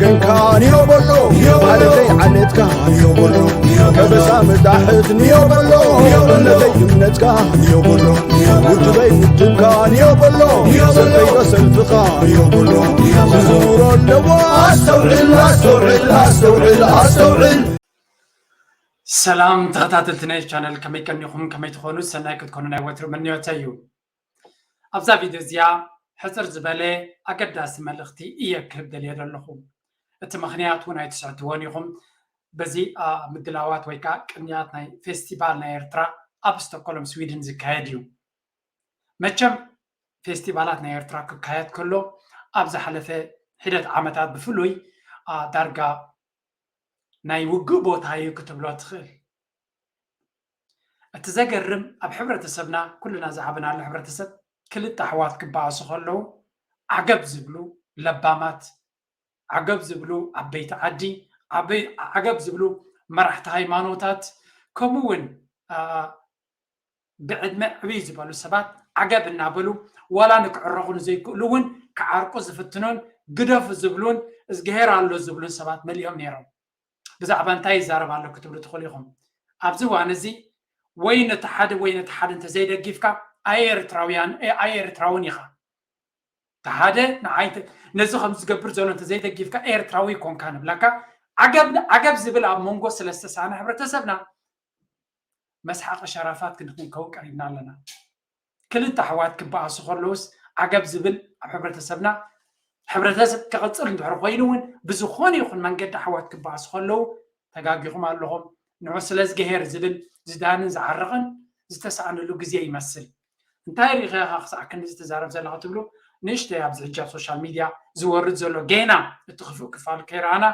እንካን ዮ በሎ ዓለተይ ዓለትካ ዮ በሎ ከበሳ መዳሕት ንዮ በሎ እምነተይ እምነትካ ዮ በሎ ውድበይ ውድብካ ዮ በሎ ሰልፈይ ዶ ሰልፍኻ ዮ በሎ ክዝውሮ ኣለዎ ኣስተውዕል ኣስተውዕል ኣስተውዕል ኣስተውዕል ሰላም ተኸታተልቲ ናይ ቻነል ከመይ ቀኒኹም ከመይ ትኾኑ ሰናይ ክትኮኑ ናይ ወትሩ ምንዮተይ እዩ ኣብዛ ቪድዮ እዚኣ ሕፅር ዝበለ ኣገዳሲ መልእኽቲ እየ ክህብ ደልየ ዘለኹ እቲ ምኽንያት እውን ኣይትስሕትዎን ኢኹም በዚ ምድላዋት ወይ ከዓ ቅንያት ናይ ፌስቲቫል ናይ ኤርትራ ኣብ ስቶኮሎም ስዊድን ዝካየድ እዩ መቸም ፌስቲቫላት ናይ ኤርትራ ክካየድ ከሎ ኣብ ዝሓለፈ ሒደት ዓመታት ብፍሉይ ዳርጋ ናይ ውግእ ቦታ እዩ ክትብሎ ትኽእል እቲ ዘገርም ኣብ ሕብረተሰብና ኩልና ዝዓበናሉ ሕብረተሰብ ክልተ ኣሕዋት ክበኣሱ ከለዉ ዓገብ ዝብሉ ለባማት ዓገብ ዝብሉ ዓበይቲ ዓዲ ዓገብ ዝብሉ መራሕቲ ሃይማኖታት ከምኡ እውን ብዕድመ ዕብይ ዝበሉ ሰባት ዓገብ እናበሉ ዋላ ንክዕረቑ ንዘይክእሉ እውን ክዓርቁ ዝፍትኑን ግደፉ ዝብሉን እዝግሄር ኣሎ ዝብሉን ሰባት መሊኦም ነይሮም ብዛዕባ እንታይ ይዛረብ ኣሎ ክትብሉ ትኽእሉ ኢኹም ኣብዚ እዋን እዚ ወይ ነቲ ሓደ ወይ ነቲ ሓደ እንተዘይደጊፍካ ኣየ ኤርትራውያን ኣየ ኤርትራውን ኢኻ ተሓደ ንዓይ ነዚ ከም ዝገብር ዘሎ እንተዘይደጊፍካ ኤርትራዊ ይኮንካ ንብለካ ዓገብ ዝብል ኣብ መንጎ ስለዝተሳነ ሕብረተሰብና መስሓቂ ሸራፋት ክንከውን ቀሪብና ኣለና ክልተ ኣሕዋት ክበኣሱ ከለውስ ዓገብ ዝብል ኣብ ሕብረተሰብና ሕብረተሰብ ክቕፅል እንድሕር ኮይኑ እውን ብዝኾነ ይኹን መንገዲ ኣሕዋት ክበኣሱ ከለዉ ተጋጊኹም ኣለኹም ንዑ ስለዝገሄር ዝብል ዝዳንን ዝዓረቕን ዝተሰኣነሉ ግዜ ይመስል እንታይ ርኢኻ ኢኻ ክሳዕ ክንዲ ዝተዛረብ ዘለኻ ትብሉ ንእሽተይ ኣብዚ ሕጂ ኣብ ሶሻል ሚድያ ዝወርድ ዘሎ ጌና እቲ ክፉእ ክፋል ከይረኣና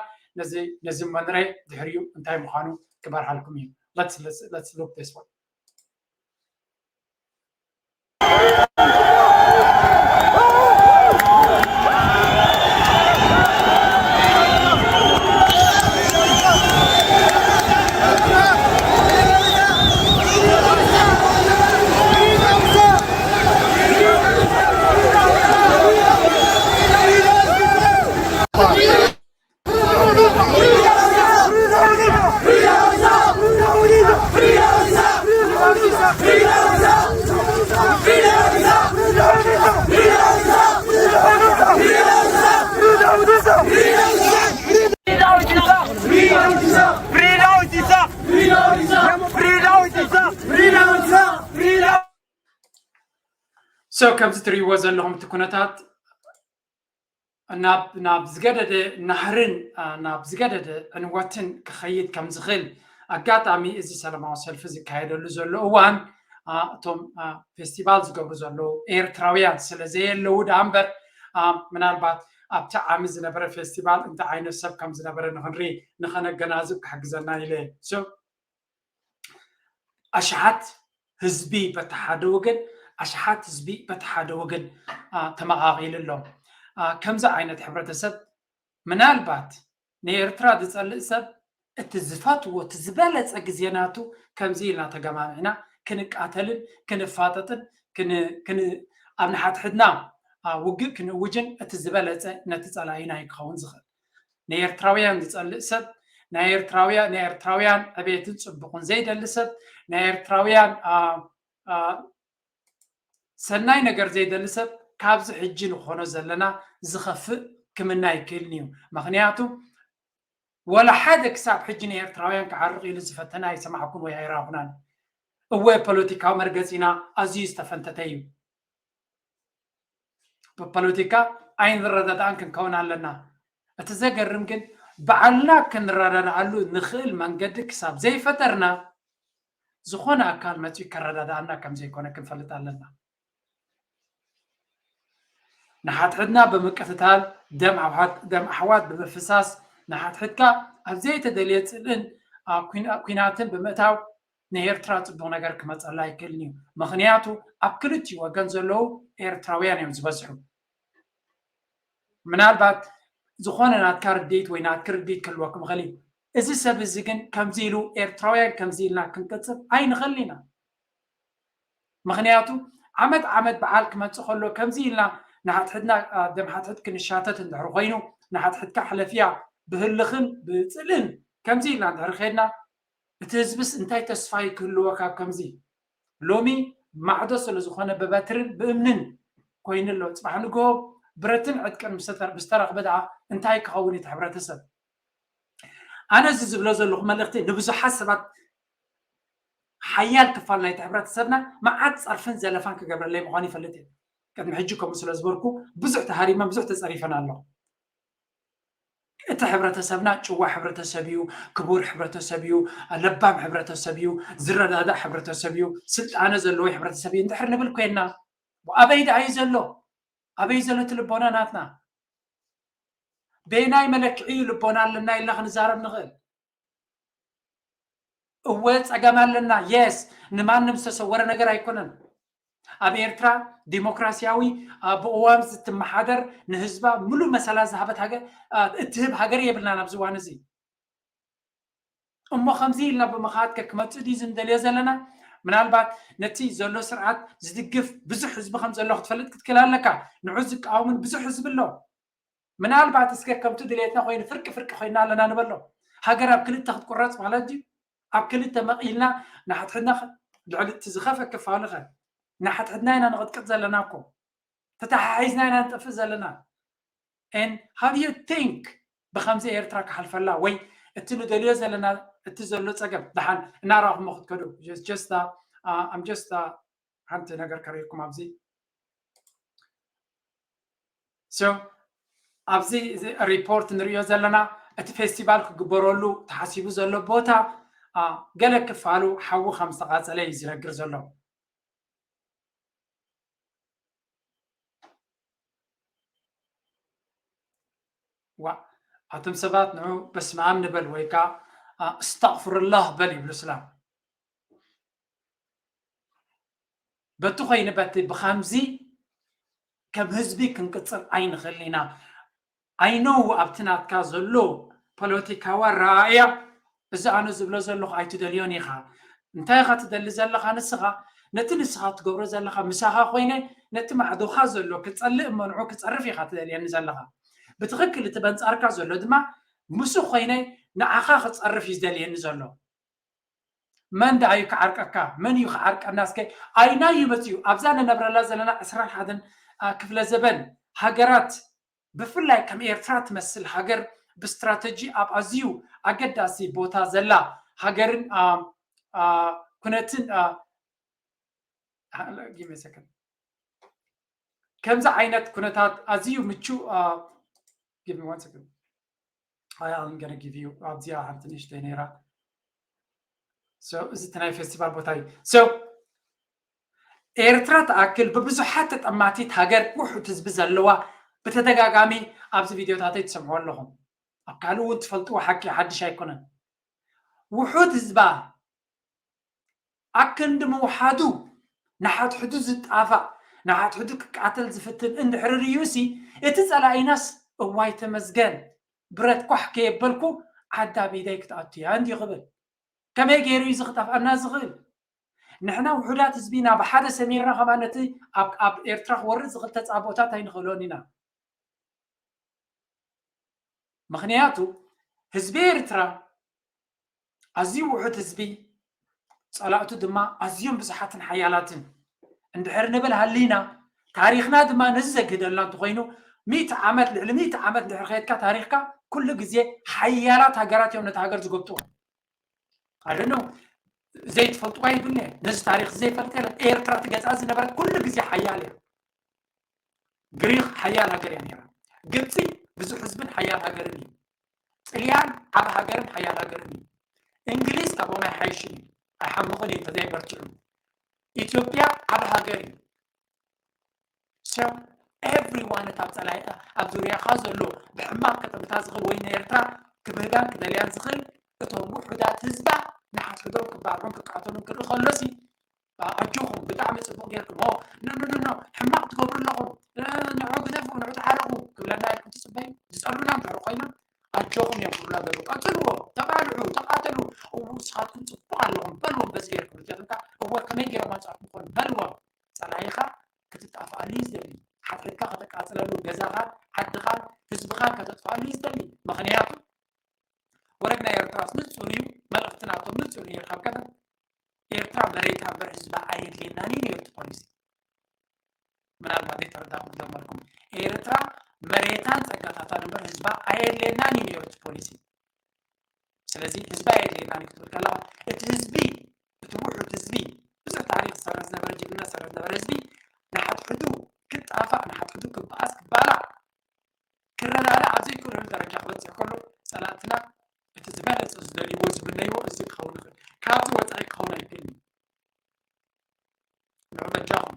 ነዚ መንረ ድሕሪኡ እንታይ ምዃኑ ክበርሃልኩም እዩ let's look this one so ከምዚ ትርእይዎ ዘለኹም እቲ ኩነታት ናብ ናብ ዝገደደ ናህርን ናብ ዝገደደ ዕንወትን ክኸይድ ከም ዝኽእል ኣጋጣሚ እዚ ሰላማዊ ሰልፊ ዝካየደሉ ዘሎ እዋን እቶም ፌስቲቫል ዝገብሩ ዘለዉ ኤርትራውያን ስለ ዘየለዉ ደኣ እምበር ምናልባት ኣብቲ ዓሚ ዝነበረ ፌስቲቫል እንታይ ዓይነት ሰብ ከም ዝነበረ ንክንርኢ ንኸነገናዝብ ክሕግዘና ኢለ ኣሽሓት ህዝቢ በቲ ሓደ ወገን ኣሽሓት ህዝቢ በቲ ሓደ ወገን ተመቓቒሉ ኣሎ። ከምዚ ዓይነት ሕብረተሰብ ምናልባት ንኤርትራ ዝጸልእ ሰብ እቲ ዝፈትዎ እቲ ዝበለጸ ግዜ ናቱ ከምዚ ኢልና ተገማሚዕና ክንቃተልን ክንፋጠጥን ኣብ ንሓድሕድና ውግእ ክንእውጅን እቲ ዝበለጸ ነቲ ጸላኢና እዩ ክኸውን ዝኽእል። ንኤርትራውያን ዝጸልእ ሰብ ናይ ኤርትራውያን ናይ ኤርትራውያን ዕቤትን ጽቡቕን ዘይደሊ ሰብ ናይ ኤርትራውያን ሰናይ ነገር ዘይደሊ ሰብ ካብዚ ሕጂ ንኾኖ ዘለና ዝኸፍእ ክምና ኣይክእልን እዩ ምክንያቱ ወላ ሓደ ክሳብ ሕጂ ንኤርትራውያን ክዓርቕ ኢሉ ዝፈተነ ኣይሰማዕኩን ወይ ኣይራኹናን እወ ፖለቲካዊ መርገጺና ኣዝዩ ዝተፈንተተ እዩ ብፖለቲካ ኣይንረዳድኣን ክንከውን ኣለና። እቲ ዘገርም ግን ባዕልና ክንረዳድኣሉ ንኽእል መንገዲ ክሳብ ዘይፈጠርና ዝኾነ ኣካል መፂኡ ከረዳድኣና ከም ዘይኮነ ክንፈልጥ ኣለና። ንሓድሕድና ብምቅትታል ደም ኣሕዋት ብምፍሳስ ንሓድሕድካ ኣብ ዘይተደልየ ፅልእን ኲናትን ብምእታው ንኤርትራ ጽቡቕ ነገር ክመጸላ ኣይክእልን እዩ። ምኽንያቱ ኣብ ክልቲኡ ወገን ዘለዉ ኤርትራውያን እዮም ዝበዝሑ። ምናልባት ዝኾነ ናትካ ርድኢት ወይ ናትኪ ርድኢት ክህልወኩም ይኽእል እዩ። እዚ ሰብ እዚ ግን ከምዚ ኢሉ ኤርትራውያን ከምዚ ኢልና ክንቅጽል ኣይንኽእልን ኢና። ምኽንያቱ ዓመት ዓመት በዓል ክመጽእ ከሎ ከምዚ ኢልና ንሓድሕድና ደም ሓድሕድ ክንሻተት እንድሕር ኮይኑ ንሓድሕድካ ሕለፍያ ብህልኽን ብፅልእን ከምዚ ኢልና እንድሕር ከድና፣ እቲ ህዝብስ እንታይ ተስፋ እዩ ክህልዎ ካብ ከምዚ? ሎሚ ማዕዶ ስለ ዝኾነ ብበትርን ብእምንን ኮይኑ ኣሎ። ፅባሕ ንግሆ ብረትን ዕጥቅን ምስ ተተ-፣ ምስ ተረኽበ ደኣ እንታይ ክኸውን እቲ ሕብረተሰብ? ኣነ እዚ ዝብሎ ዘለኹ መልእኽቲ ንብዙሓት ሰባት፣ ሓያል ክፋል ናይቲ ሕብረተሰብና መዓት ፀርፍን ዘለፋን ክገብረለይ ምዃኑ ይፈልጥ እየ። ቅድሚ ሕጂ ከምኡ ስለ ዝበልኩ ብዙሕ ተሃሪመን ብዙሕ ተፀሪፈን ኣለኹ። እቲ ሕብረተሰብና ጭዋ ሕብረተሰብ እዩ፣ ክቡር ሕብረተሰብ እዩ፣ ለባም ሕብረተሰብ እዩ፣ ዝረዳዳእ ሕብረተሰብ እዩ፣ ስልጣነ ዘለዎ ሕብረተሰብ እዩ እንድሕር ንብል ኮይንና፣ ኣበይ ደኣ እዩ ዘሎ? ኣበይ ዘሎ እቲ ልቦና ናትና? በየናይ መለክዒ እዩ ልቦና ኣለና ኢልና ክንዛረብ ንኽእል? እወ፣ ጸገም ኣለና። የስ፣ ንማንም ዝተሰወረ ነገር ኣይኮነን። ኣብ ኤርትራ ዲሞክራሲያዊ፣ አ፣ ብቅዋም ዝትመሓደር፣ ንህዝባ ምሉእ መሰላ ዝሃበት ሃገር፣ አ፣ እትህብ ሃገር የብልናን ኣብዚ እዋን እዚ። እሞ ከምዚ ኢልና ብምኽኣት ከ ክመጽእ ድዩ ዝንደልዮ ዘለና? ምናልባት ነቲ ዘሎ ስርዓት ዝድግፍ ብዙሕ ህዝቢ ከም ዘሎ ክትፈልጥ ክትክእል ኣለካ። ንዑ ዝቃወምን ብዙሕ ህዝቢ ኣሎ። ምናልባት እስከ ከምቲ ድሌትና ኮይኑ ፍርቂ ፍርቂ ኮይና ኣለና ንበሎ። ሃገር ኣብ ክልተ ክትቁረጽ ማለት ድዩ? ኣብ ክልተ መቒልና ንሓድሕድና ኸ-፣ ልዕሊ እቲ ዝኸፍአ ክፋሉ ኸ ንሓድሕድና ኢና ንቕጥቅጥ ዘለና እኮ። ተተሓሒዝና ኢና ንጠፍእ ዘለና። And how do you think ብኸምዚ ኤርትራ ክሓልፈላ ወይ እቲ ንደልዮ ዘለና እቲ ዘሎ ጸገም ደሓን እናረኣኹሞ ክትከዱ? Just, just, uh, uh, I'm just, uh, ሓንቲ ነገር ከርእየኩም ኣብዚ። So ኣብዚ እዚ ሪፖርት ንሪኦ ዘለና እቲ ፌስቲቫል ክግበረሉ ተሓሲቡ ዘሎ ቦታ፣ አ፣ ገለ ክፋሉ ሓዊ ከም ዝተቓጸለ እዩ ዝነግር ዘሎ። ዋ፣ ኣቱም ሰባት ንዑ በስመ ኣብ ንበል ወይ ከዓ፣ አ፣ እስተግፍሩላህ በል ይብሉ እስላም። በቲ ኮይኑ በቲ ብኸምዚ ከም ህዝቢ ክንቅጽል ኣይንኽእል ኢና። I know ኣብቲ ናትካ ዘሎ ፖለቲካዊ ኣረኣእያ እዚ ኣነ ዝብሎ ዘለኹ ኣይትደልዮን ኢኻ። እንታይ ኢኻ ትደሊ ዘለኻ ንስኻ? ነቲ ንስኻ ትገብሮ ዘለኻ ምሳኻ ኮይነ ነቲ ማዕዶኻ ዘሎ ክጸልእ እሞ ንዑ ክጸርፍ ኢኻ ትደልየኒ ዘለኻ። ብትኽክል እቲ በንጻርካ ዘሎ ድማ ምስኡ ኮይነ ንዓኻ ክጸርፍ እዩ ዝደልየኒ ዘሎ። መን ደኣ እዩ ክዓርቀካ? መን እዩ ክዓርቀና? እስከ ኣይናይ እዩ መፅዩ። ኣብዛ ንነብረላ ዘለና ዕስራን ሓደን፣ አ፣ ክፍለ ዘበን ሃገራት፣ ብፍላይ ከም ኤርትራ ትመስል ሃገር ብስትራተጂ ኣብ ኣዝዩ ኣገዳሲ ቦታ ዘላ ሃገርን፣ አ፣ አ፣ ኩነትን፣ አ፣ አ፣ give me a second። ከምዚ ዓይነት ኩነታት ኣዝዩ ምቹእ፣ አ፣ give me one second. I am gonna give you ኣብዚኣ ሓንቲ ንእሽተይ ነይራ። So እዚ እቲ ናይ ፌስቲቫል ቦታ እዩ። So ኤርትራ ትኣክል ብብዙሓት ተጠማቲት ሃገር ውሑድ ህዝቢ ዘለዋ ብተደጋጋሚ ኣብዚ ቪድዮታተይ ትሰምዑ ኣለኹም። ኣብ ካልእ እውን ትፈልጥዎ ሓቂ ሓድሽ ኣይኮነን። ውሑድ ህዝባ ኣክንዲ ምውሓዱ ንሓድሕዱ ዝጣፋእ ንሓድሕዱ ክቃተል ዝፍትን እንድሕሪ ርእዩሲ እቲ ጸላኢናስ እዋይ ተመስገን ብረት ኳሕ ከየበልኩ ዓዲ ኣብ ኢደይ ክትኣቱ እያ እንድዩ ክብል። ከመይ ገይሩ እዩ እዚ ክጠፍኣና ዝኽእል? ንሕና ውሑዳት ህዝቢ ኢና ብሓደ ሰሚርና ከማን ነቲ ኣብ፣ ኣብ ኤርትራ ክወርድ ዝኽእል ተጻብኦታት ኣይንኽእሎን ኢና። ምኽንያቱ ህዝቢ ኤርትራ ኣዝዩ ውሑድ ህዝቢ፣ ጸላእቱ ድማ ኣዝዮም ብዙሓትን ሓያላትን እንድሕር ንብል ሃሊና፣ ታሪኽና ድማ ነዚ ዘግህደልና እንተኾይኑ፣ ሚእቲ ዓመት፣ ልዕሊ ሚእቲ ዓመት እንድሕር ከየድካ ታሪኽካ፣ ኩሉ ግዜ ሓያላት ሃገራት እዮም ነቲ ሃገር ዝጎብጥዎ። I don't know፣ ዘይትፈልጥዋ ይብልኒ። ነዚ ታሪኽ ዘይፈልጥ የለን። ኤርትራ ትገዝኣ ዝነበረት ኩሉ ግዜ ሓያል እያ። ግሪኽ ሓያል ሃገር እያ ነይራ። ግብፂ ብዙሕ ህዝብን ሓያል ሃገርን እዩ። ጥልያን ዓቢ ሃገርን ሓያል ሃገርን እዩ። እንግሊዝ ካብኦም ኣይሓይሽን እዩ። ኣይሓምቕን እዩ እንተዘይበርቲዑ። ኢትዮጵያ ዓቢ ሃገር እዩ። So everyone፣ እታ ኣብ ጸላኢ፣ ኣብ ዙርያኻ ዘሎ ብሕማቕ ክጥምታ ዝኽእል ወይ ንኤርትራ ክብህጋን ክደልያን ዝኽእል እቶም ውሑዳት ህዝባ ንሓድሕዶም ክባርዑን ክቃተሉን ክርኢ ከሎሲ፣ ኣ-፣ ኣጆኹም ብጣዕሚ ጽቡቕ ጌርኩም። ኦ፣ ኖ፣ ኖ፣ ኖ፣ ኖ፣ ሕማቕ ትገብሩ ኣለኹም። እ፣ ንዑ ግደፉ፣ ንዑ ተዓረቑ ክብለና ኢልኩም ትጽበዩ? ዝጸሉና እንድሕር ኮይኖም ኣጆኹም እዮም ክብሉ ኣለዉ። ቀጽልዎ፣ ተባልዑ፣ ተቃተሉ። እው፣ ንስኻትኩም ጽቡቕ ኣለኹም በልዎም። በዚ ጌርኩም እዚኣቶም ከኣ እወ ከመይ ጌሮም ኣንጻርኩም ክኾኑ በልዎም። ጸላኢኻ ክትጣፍኣሉ እዩ ዝደሊ። ሓድሕድካ ከተቃጽለሉ፣ ገዛኻን ዓድኻን ህዝብኻ ስልጣን ከተጥፋሉ እዩ ዝደሊ። ምኽንያቱ ወረግ ናይ ኤርትራስ ንጹር እዩ፣ መልእኽቲ ናቶም ንጹር እዩ። ካብ ቀደም ኤርትራ መሬታ እምበር ህዝባ ኣየድልየናን እዩ ነይሩ እቲ ፖሊሲ። ምናልባት ዘይተረዳእኩም ዘለኩም፣ ኤርትራ መሬታን ጸጋታታን እምበር ህዝባ ኣየድልየናን እዩ ነይሩ እቲ ፖሊሲ። ስለዚ ህዝባ ኣየድልየናን እዩ ክትብል ከለኻ፣ እቲ ህዝቢ፣ እቲ ውሑድ ህዝቢ፣ ብዙሕ ታሪኽ ዝሰርሕ ዝነበረ፣ ጅግንነት ዝሰርሕ ዝነበረ ህዝቢ ንሓድሕዱ ክጣፋእ፣ ንሓድሕዱ ክበኣስ፣ ክባላዕ፣ ክረዳዳእ ኣብ ዘይክእለሉ ደረጃ ክበጽሕ ከሎ፣ ጸላእትና እቲ ዝበለጸ ዝደልይዎ ዝምነይዎ እዚ ክኸውን ይኽእል። ካብዚ ወጻኢ ክኸውን ኣይክእልን እዩ። ንዑ በጃኹም።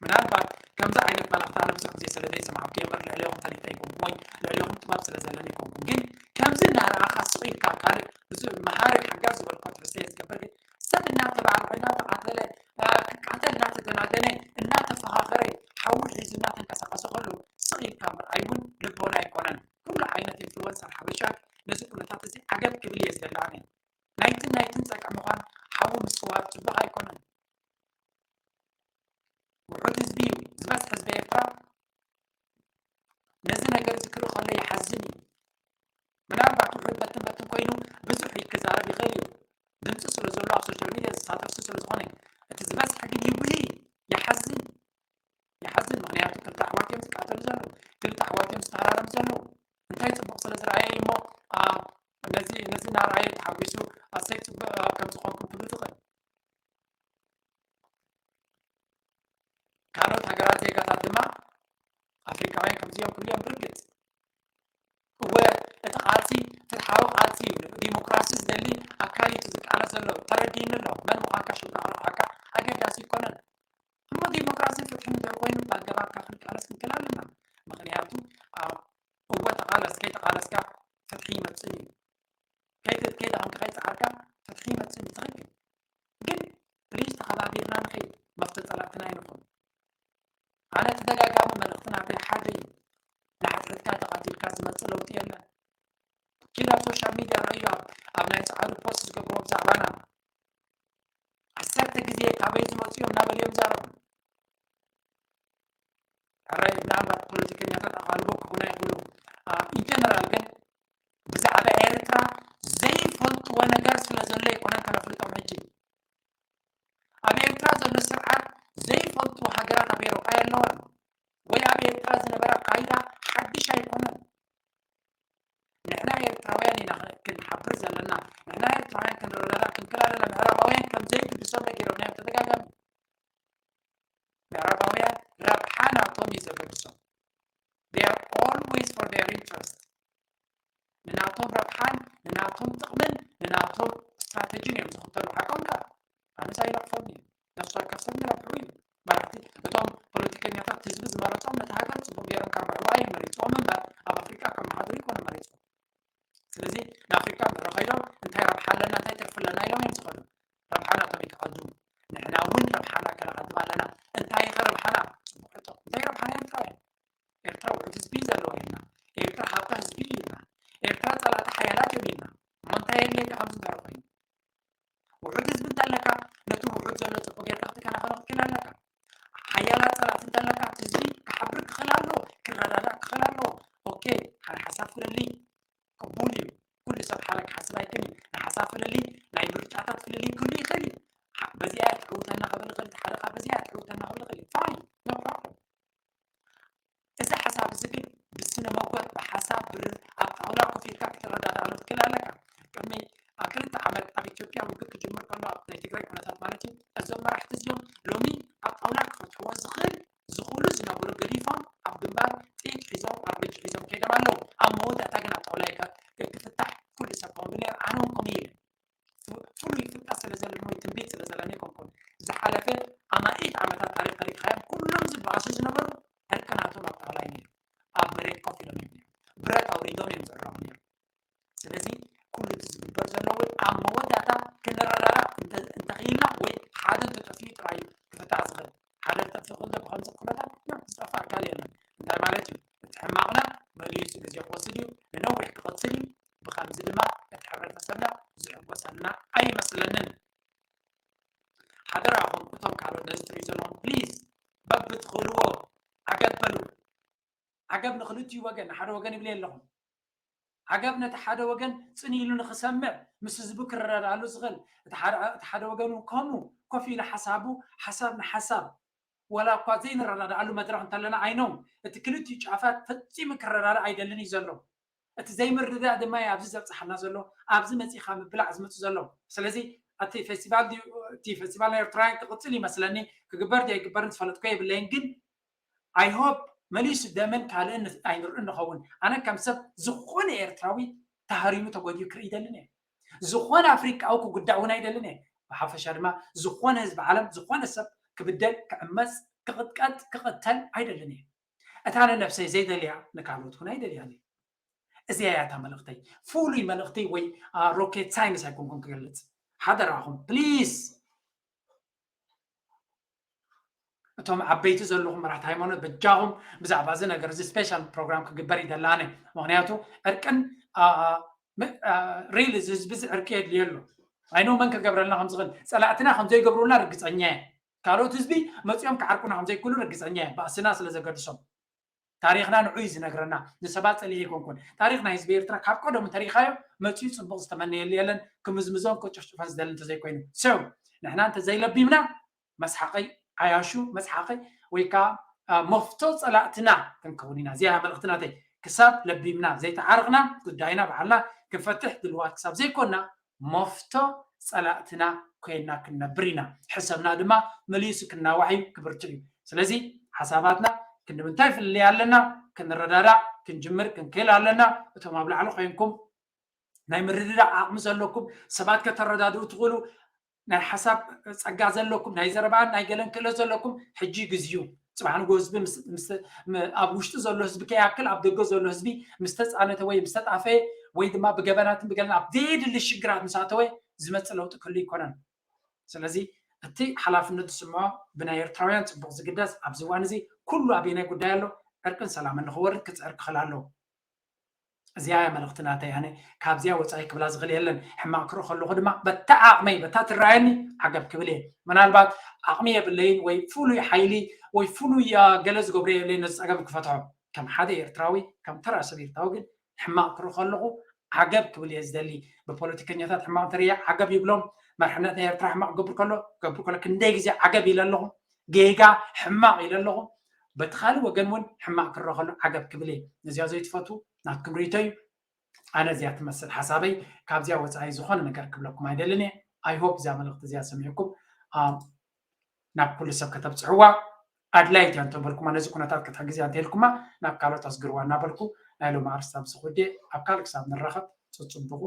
ምናልባት ከምዚ ዓይነት መልእኽቲ ኣነ ብዙሕ ግዜ ስለ ዘይሰማዕኩ እየ እምበር ልዕሌኹም ፈሊጠ ኣይኮንኩን ወይ ልዕሌኹም ጥበብ ስለ ዘለኒ ኣይኮንኩን። ግን ከምዚ እናረኣኻ ስቕ ኢልካ ካልእ ብዙ መሃሪ ሓጋዚ ዝበልኮ ትሕዝቶ እየ ዝገብር። ግን ሰብ እናተባልዐ፣ እናተቓተለ፣ እ፣ ክቃተል እናተደናደነ፣ እናተፈኻኸረ፣ ሓዊ ሒዙ እናተንቀሳቐሰ ከሎ ስቕ ኢልካ ምርኣይ እውን ልቦና ኣይኮነን። ኩሉ ዓይነት ኢንፍሉወንሰር ሓበሻ ነዚ ኩነታት እዚ ዓገብ ክብል እየ ዝደሊ ኣነ። ናይትን ናይትን ጸቅዒ ምዃን ሓዊ ምስዋር ጽቡቕ ኣይኮነን። ውሑድ ህዝቢ እዩ፣ ዝበዝሕ ህዝቢ ኤርትራ ነዚ ነገር እዚ ክርኢ ከሎ ይሓዝን እዩ። ምናልባት ውሑድ በትን በትን ኮይኑ ብዙሕ ክዛረብ ይኽእል እዩ፣ ድምፂ ስለ ዘሎ ኣብ ሶሻል ሚድያ ዝሳተፍ ስለ ዝኾነ። እቲ ዝበዝሕ ግን ይጉሂ፣ ይሓዝን፣ ይሓዝን። ምኽንያቱ ክልተ ኣሕዋት እዮም ዝቃተሉ ዘለዉ፣ ክልተ ኣሕዋት እዮም ዝተሃራረሙ ዘለዉ። እንታይ ጽቡቕ ስለ ዝረኣየ እሞ፣ ኣ፣ ነዚ፣ ነዚ እናረኣየ ተሓጒሱ ኣሰይ ጽቡቕ፣ ኣ፣ ከም ዝኾንኩም ክብል ዝኽእል። ካልኦት ሃገራት ዜጋታት ድማ ኣፍሪቃውያን ከምዚ እዮም ክብሉ እዮም። ብርግጽ እወ፣ እቲ ቃልሲ ፍትሓዊ ቃልሲ እዩ፣ ዲሞክራሲ ዝደሊ ኣካል እዩ ዝቃለስ ዘሎ። ተረዲእኒ ኣሎ። መን ምዃንካ ሽም እናቕረብካ ኣገዳሲ ኣይኮነን። እሞ ዲሞክራስን ፍትሕን እንድሕር ኮይኑ ብኣገባብካ ክንቃለስ ክንክእል ኣለና። ምኽንያቱ፣ ኣ፣ እወ ተቓለስ፣ ከይተቓለስካ ፍትሒ ይመጽእ እዩ። ከይተ-፣ ከይደኸምካ ከይጸዓርካ ፍትሒ ይመጽእ እዩ። ትኽክል። ግን ፕሊዝ ተኸባቢርና ንኸይድ፣ መፍተ ጸላእትና ኣይንኹን። ኣነ ተደጋጋሚ መልእኽቲ ናተይ ሓደ እዩ። ንሓድሕድካ ተቐቲልካ ዝመጽእ ለውጢ የለን። ኪድ ኣብ ሶሻል ሚድያ ረእዮ፣ ኣብ፣ ኣብ ናይ ጸዓዱ ፖስት ዝገብርዎ ብዛዕባና። ዓሰርተ ግዜ ካበይ ዝመጹ እዮም እናበሉ እዮም ይዛረቡ። ሕራይ ምናልባት ፖለቲከኛታት ኣቓልቦ ክኾና ይኽእሉ። ኣ፣ ኢን ጀነራል ግን ብዛዕባ ኤርትራ ዘይፈልጥዎ ነገር ስለ ዘሎ ኣይኮነን ከነፍልጦም። ሕጂ ኣብ ኤርትራ ዘሎ ስርዓት ዘይፈልጥዎ ሃገራት ኣብ ኤውሮጳ የለዋን። ወይ ኣብ ኤርትራ ዝነበረ ኣካይዳ ሓድሽ ኣይኮነን። ንሕና ኤርትራውያን ኢና ክንሓብር ዘለና። ንሕና ኤርትራውያን ክንረዳዳእ ክንክእል ኣለና። ምዕራባውያን ከም ዘይግድሶም ነጊሮምና እዮም ተደጋጋሚ። ምዕራባውያን ረብሓ ናቶም እዩ ዘገድሶም። They are always for their interest። ንናቶም ረብሓን ንናቶም ጥቕምን ንናቶም ስትራተጂን እዮም ዝኽተሉ። ሓቆም ከኣ ኣነስ ኣይነቕፎም እዩ። ነፍሲ ወከፍ ሰብ ንረብሑ እዩ። መራሕቲ፣ እቶም ፖለቲከኛታት ህዝቢ ዝመረጾም ነቲ ሃገር ጽቡቕ ገይሮም ከርብሕዋ እዮም መሪጽዎም እምበር ኣብ ኣፍሪቃ ከመሓድሩ ኣይኮነ መሪጽዎም። ስለዚ ንኣፍሪቃ ምድሪ ከይዶም እንታይ ረብሓ ኣለና እንታይ ትርፊ ኣለና ኢሎም እዮም ዝኸዱ። ረብሓ ናቶም እዩ ክቐድሙ። ንሕና እውን ረብሓና ከነቐድም ኣለና። እንታይ ከ ረብሓና? ጽቡቕ ሕቶ። እንታይ ረብሓና ኤርትራውያን? ኤርትራ ውሑድ ህዝቢ እዩ ዘለዎ ኢልና። ኤርትራ ሃብታ ህዝቢ እዩ ኢልና። ኤርትራ ጸላእቲ ሓያላት እዮም ኢልና። እሞ እንታይ የድልየካ ከምዚ እንድሕር ኮይኑ? ውሑድ ህዝቢ እንተለካ ነቲ ውሑድ ዘሎ ጽቡቕ ጌርካ ክትከናኸኖ ክትክእል ኣለካ። ሓያላት ጸላእቲ እንተለካ እቲ ህዝቢ ክሓብር ክኽእል ኣለዎ፣ ክረዳዳእ ክኽእል ኣለዎ። ኦኬ፣ ሓደ ሓሳብ ፍለልይ ቅቡል እዩ። ኩሉ ሰብ ሓደ ክሓስብ ኣይክእልን እዩ። ናይ ሓሳብ ፍልልይ፣ ናይ ምርጫታት ፍልልይ ክህሉ ይኽእል እዩ። ሓ-፣ በዚኣ እያ ትዕውተና ክብል ይኽእል፣ እቲ ሓደ ከኣ በዚኣ እያ ትዕውተና ክብል ይኽእል እዩ። ፋይን፣ ኖ ፕሮብለም። እዚ ሓሳብ እዚ ግን ብስነ መጎት፣ ብሓሳብ፣ ብር-፣ ኣብ ጣውላ ኮፍ ኢልካ ክትረዳዳእሉ ትክእል ኣለካ። ቅድሚ፣ ኣ፣ ክልተ ዓመት ኣብ ኢትዮጵያ ውግእ ክጅምር ከሎ፣ ኣብ ናይ ትግራይ ኩነታት ማለት እዩ፣ እዞም መራሕቲ እዚኦም ሎሚ ኣብ ጣውላ ክፈትሕዎ ዝኽእል፣ ዝኽእሉ ዝነበሩ ገዲፎም ኣብ ግንባር ጥይት ሒዞም ኣብ እጅ ሒዞም ከይዶም ኣለዉ። ኣብ መወዳእታ ግን ኣብ ጣውላ ይከ-፣ ክፍታሕ ኩሉ ሰብ ከምኡ ነይሩ፣ ኣነ እውን ከምኡ ኢለ። ፍ-፣ ፍሉይ ፍልጠት ስለ ዘለኒ ወይ ትንቢት ስለ ዘለኒ ኣይኮንኩን። ዝሓለፈ ኣማኢት ዓመታት ታሪኽ ተሪኽካዮም ኩሎም ዝበኣሱ ዝነበሩ ዕርቂ ናቶም ኣብ ጣውላ እዩ ነይሩ። ኣብ መሬት ኮፍ ኢሎም እዮም ነይሩ። ብረት ኣውሪዶም እዮም ዝዕረቑ ነይሩ። ስለዚ ኩሉ እቲ ዝግበር ዘሎ እውን ኣብ መወዳእታ ክንረዳዳእ እንተ-፣ እንተኽኢልና ወይ ሓደ እንተጠፊኡ ጥራይ እዩ ክፍታሕ ዝኽእል። ሓደ ዝጠፍእ እንተ ብኸምዚ ኩነታት፣ ያው፣ ዝጠፍእ ኣካል የለን። እንታይ ማለት እዩ? እቲ ሕማቕና መሊሱ ግዜ ክወስድ እዩ፣ ንነዊሕ ክቕጽል እዩ። ብኸምዚ ድማ እቲ ሕብረተሰብና ዝሕጎሰልና ኣይመስለንን። ሓደራኹም እቶም ካልኦት ነዚ ትርእዩ ዘለኹም፣ ፕሊዝ፣ በብትኽእልዎ ዓገብ በሉ። ዓገብ ንኽልተ ክልቲኡ ወገን፣ ንሓደ ወገን ይብል የለኹም። ዓገብ ነቲ ሓደ ወገን ጽን ኢሉ ንኽሰምዕ፣ ምስ ህዝቡ ክረዳድኣሉ ዝኽእል፣ እቲ ሓደ፣ እቲ ሓደ ወገን እውን ከምኡ ኮፍ ኢሉ ሓሳቡ፣ ሓሳብ ንሓሳብ፣ ዋላ እኳ ዘይንረዳድኣሉ መድረኽ እንተለና፣ ኣይኖም እቲ ክልቲኡ ጫፋት ፈጺሙ ክረዳዳእ ኣይደልን እዩ ዘሎ። እቲ ዘይምርድዳእ ድማ እዩ ኣብዚ ዘብጽሓና ዘሎ፣ ኣብዚ መጺኻ ምብላዕ ዝመጽእ ዘሎ። ስለዚ እቲ ፌስቲቫል ድዩ፣ እቲ ፌስቲቫል ናይ ኤርትራውያን ክቕጽል ይመስለኒ፣ ክግበር ድዩ ኣይግበርን ዝፈለጥኩ የብለይን፣ ግን I hope መሊሱ ደምን ካልእን ኣይንርእን ንኸውን። ኣነ ከም ሰብ ዝኾነ ኤርትራዊ ተሃሪሙ ተጎዲኡ ክርኢ ይደልን እየ። ዝኾነ ኣፍሪቃዊ ክጉዳእ እውን ኣይደልን እየ። ብሓፈሻ ድማ ዝኾነ ህዝቢ ዓለም፣ ዝኾነ ሰብ ክብደል፣ ክዕመጽ፣ ክቕጥቀጥ፣ ክቕተል ኣይደልን እየ። እታ ንነብሰይ ዘይደልያ ንካልኦት እውን ኣይደልያን እየ። እዚኣ እያ እታ መልእኽተይ። ፍሉይ መልእኽቲ ወይ፣ አ፣ ሮኬት ሳይንስ ኣይኮንኩን ክገልጽ። ሓደራኹም፣ ፕሊዝ። እቶም ዓበይቲ ዘለኹም መራሕቲ ሃይማኖት፣ በጃኹም ብዛዕባ እዚ ነገር እዚ ስፔሻል ፕሮግራም ክግበር ይደሊ ኣነ። ምኽንያቱ ዕርቅን፣ አ፣ አ፣ ም-፣ አ፣ ሪል እዚ ህዝቢ እዚ ዕርቂ የድልዮ ኣሎ። ኣይኖ መን ክገብረልና ከም ዝኽእል፣ ጸላእትና ከም ዘይገብሩልና ርግጸኛ እየ። ካልኦት ህዝቢ መጺኦም ክዓርቁና ከም ዘይክእሉ ርግጸኛ እየ፣ ባእስና ስለ ዘገድሶም። ታሪኽና ንዑ እዩ ዝነግረና። ንሰባት ጸሊኤ ኣይኮንኩን። ታሪኽ ናይ ህዝቢ ኤርትራ ካብ ቀደሙ እንተሪኢኻዮ፣ መጺኡ ጽቡቕ ዝተመነየሉ የለን፣ ክምዝምዞን ክጭፍጭፎን ዝደሊ እንተዘይኮይኑ። So ንሕና እንተዘይለቢምና፣ መስሓቂ ዓያሹ፣ መስሓቂ ወይ ከዓ፣ አ፣ መፍቶ ጸላእትና ክንከውን ኢና። እዚኣ መልእኽቲ ናተይ። ክሳብ ለቢምና ዘይተዓርቕና፣ ጉዳይና ባዕልና ክንፈትሕ ድልዋት ክሳብ ዘይኮንና፣ መፍቶ ጸላእትና ኮይና ክንነብር ኢና። ሕሰብና ድማ መሊሱ ክናዋሕ እዩ፣ ክብርትዕ እዩ። ስለዚ ሓሳባትና ክንዲ ምንታይ ፍልልይ ኣለና፣ ክንረዳዳእ፣ ክንጅምር፣ ክንክእል ኣለና። እቶም ኣብ ላዕሊ ኮይንኩም ናይ ምርድዳእ ዓቕሚ ዘለኩም፣ ሰባት ከተረዳድኡ ትኽእሉ፣ ናይ ሓሳብ ጸጋ ዘለኩም፣ ናይ ዘረባን ናይ ገለን ክእለት ዘለኩም፣ ሕጂ ግዜኡ። ጽባሕ ንግሆ ህዝቢ ምስ፣ ምስ፣ ም-፣ ኣብ ውሽጢ ዘሎ ህዝቢ ከይኣክል ኣብ ደገ ዘሎ ህዝቢ ምስ ተጻነተ ወይ ምስ ተጣፈየ ወይ ድማ ብገበናትን ብገለን ኣብ ዘየድሊ ሽግራት ምስ ኣተወ ዝመጽእ ለውጢ ክህሉ ኣይኮነን። ስለዚ እቲ ሓላፍነት ዝስምዖ ብናይ ኤርትራውያን ጽቡቕ ዝግደስ ኣብዚ እዋን እዚ ኩሉ ኣበየናይ ጉዳይ ኣሎ፣ ዕርቅን ሰላምን ንኽወርድ ክጽዕር ክኽእል ኣለዎ። እዚኣ እያ መልእኽቲ ናተይ። ኣነ ካብዚኣ ወጻኢ ክብላ ዝኽእል የለን። ሕማቕ ክርኢ ከለኹ ድማ በታ ዓቕመይ፣ በታ ትረኣየኒ ዓገብ ክብል እየ። ምናልባት ዓቕሚ የብለይን ወይ ፍሉይ ሓይሊ ወይ ፍሉይ፣ አ፣ ገለ ዝገብሮ የብለይን ነዚ ጸገም ክፈትሖ። ከም ሓደ ኤርትራዊ፣ ከም ተራ ሰብ ኤርትራዊ ግን ሕማቕ ክርኢ ከለኹ ዓገብ ክብል እየ ዝደሊ። ብፖለቲከኛታት ሕማቕ እንተርእየ ዓገብ ይብሎም። መርሕነት ናይ ኤርትራ ሕማቕ ክገብር ከሎ፣ ክገብር ከሎ ክንደይ ግዜ ዓገብ ኢለ ኣለኹ። ጌጋ፣ ሕማቕ ኢለ ኣለኹ። በቲ ካልእ ወገን እውን ሕማቕ ክረአ ከሎ ዓገብ ክብል እየ። ነዚኣ ዘይትፈቱ ናትኩም ርእይቶ እዩ። ኣነ እዚኣ ትመስል ሓሳበይ። ካብዚኣ ወጻኢ ዝኾነ ነገር ክብለኩም ኣይደልን እየ። I hope እዚኣ መልእኽቲ እዚኣ ሰሚዕኩም፣ አ፣ ናብ ኩሉ ሰብ ከተብጽሕዋ ኣድላይት እያ እንተበልኩማ፣ ነዚ ኩነታት ክትሕግዝ እያ እንተኢልኩማ፣ ናብ ካልኦት ኣስግርዋ እናበልኩ ናይ ሎሚ ኣርእስቲ ኣብዚ ክውድእ። ኣብ ካልእ ክሳብ ንራኸብ ጽጽብቑ።